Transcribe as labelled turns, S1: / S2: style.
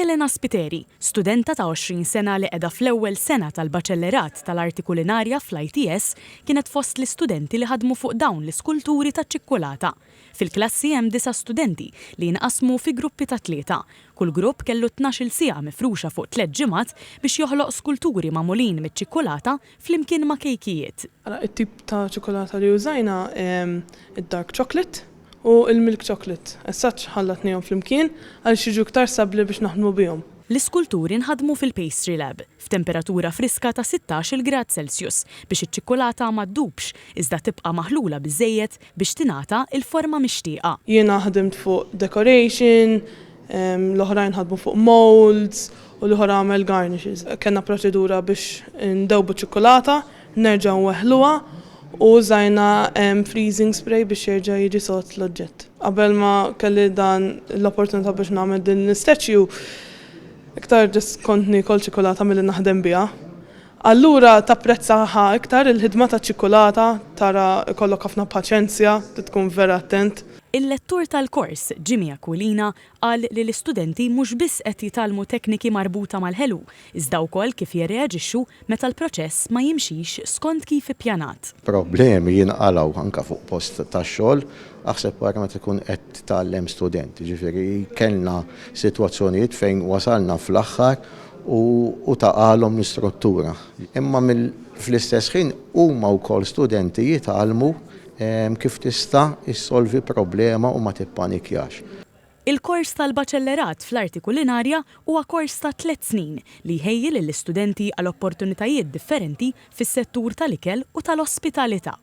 S1: Elena Spiteri, studenta ta' 20 sena li qiegħda fl-ewwel sena tal-Baċellerat tal-Arti Kulinarja fl-ITS, kienet fost l-istudenti li ħadmu fuq dawn l-iskulturi taċ-ċikkulata. Fil-klassi hemm disa' studenti li jinqasmu fi gruppi ta' tlieta. Kull grupp kellu 12-il siegħa mifruxa fuq tliet ġimgħat biex joħloq skulturi magħmulin miċ-ċikkulata flimkien ma' kejkijiet.
S2: Ara t-tip ta' ċikkulata li użajna, id-dark chocolate u l-milk chocolate. As such ħallatnihom flimkien għaliex jiġu iktar stabbli biex naħdmu bihom.
S1: L-iskulturi nħadmu fil-pastry lab, f'temperatura friska ta' 16-il grad Celsius biex iċ-ċikkulata ma ddubx iżda tibqa' maħlula biżżejjed biex tingħata l-forma mixtieqa.
S2: Jiena ħdimt fuq decoration, l-oħrajn ħadmu fuq moulds u l-ieħor għamel garnishes. Kellna proċedura biex ndewbu ċ-ċikkulata, nerġgħu nweħħluha u użajna freezing spray biex jerġa' jiġi sod l-oġġett. Qabel ma kelli dan l-opportunità biex nagħmel din l-statue, iktar just kont niekol ċikulata milli naħdem biha. Allura tapprezzaha iktar il-ħidma taċ-ċikulata, tara jkollok ħafna paċenzja, trid tkun vera attent.
S1: Il-lettur tal-kors, Jimmy Aquilina, Qal li l-istudenti mhux biss qed jitgħallmu tekniki marbuta mal-ħelu, iżda wkoll kif jirreaġixxu meta l-proċess ma jimxix skont kif ippjanat.
S3: Problemi jinqalgħu anke fuq post tax-xogħol, aħseb wara meta tkun qed tgħallem student. Jiġifieri kellna sitwazzjonijiet fejn wasalna fl-aħħar u taqgħalhom l-istruttura. Imma fl-istess ħin huma wkoll studenti jitgħallmu kif tista' ssolvi problema u ma tippanikjax.
S1: Il-kors tal-Baċellerat fl-Arti Kulinarja huwa kors ta' tliet snin li jħejji lill-istudenti għal opportunitajiet differenti fis-settur tal-ikel u tal-ospitalità.